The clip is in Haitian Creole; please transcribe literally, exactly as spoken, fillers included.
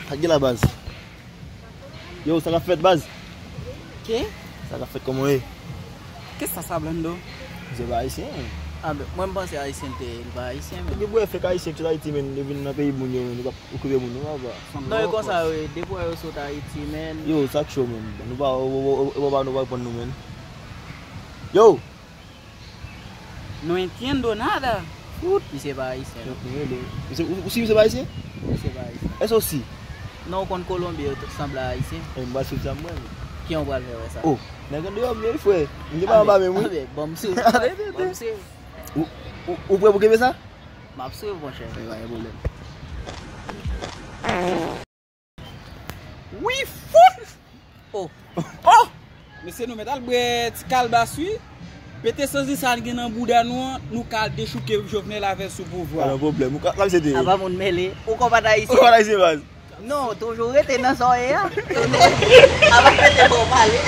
Sa k gen la, baz? Yo, sa k ap fèt, baz? Ki? Sa k ap fèt, kòman w ye? Kisa sa, Blando? Misye pa ayisyen, men. Ah, ben, mwen, m panse ayisyen te ye, li pa ayisyen, men. Gen bwè fèk ayisyen ki sot Ayiti, men, yo vin nan peyi moun yo, men, yo p ap okipe moun, non, papa. Non, e konsa yo ye, de bwè yo sot Ayiti, men. Yo, sa k cho, men. Nou pa, ou, ou, ou, ou, ou pa, nou pa konprann nou, men. Yo! No entiendo nada. Fout, misye pa ayisyen, non. Misye, ou, ou si misye pa ayisyen? Misye pa ayisyen. Èske ou si? Non, ou konn Kolonbyen, yo tout sanble a ayisyen. E, m pral swiv sa, mwen. Kijan w pral fè wè sa? Oh, nèg andeyò m ye, wi, frè. M gen pa anba menm, wi. Anben, anben, ban m swiv. Ban m swiv. Ou, ou, ou prè pou kenbe sa? M ap swiv, monchè. E, pa gen pwoblèm. Wi, fout! Oh. Oh! Mesye, nou mèt al bwè ti kalbas, wi. Pete sanzin sa n gen nan bouda nou an, nou ka al dechouke Jovenel avè l sou pouvwa. Pa gen pwoblèm. Ou ka, kòmsi te. Apa moun mele. Ou konn pa t ayisyen? Ou konn pa t ayisyen, baz? Non, toujou rete nan sa w ye a. Apa pete bon pale.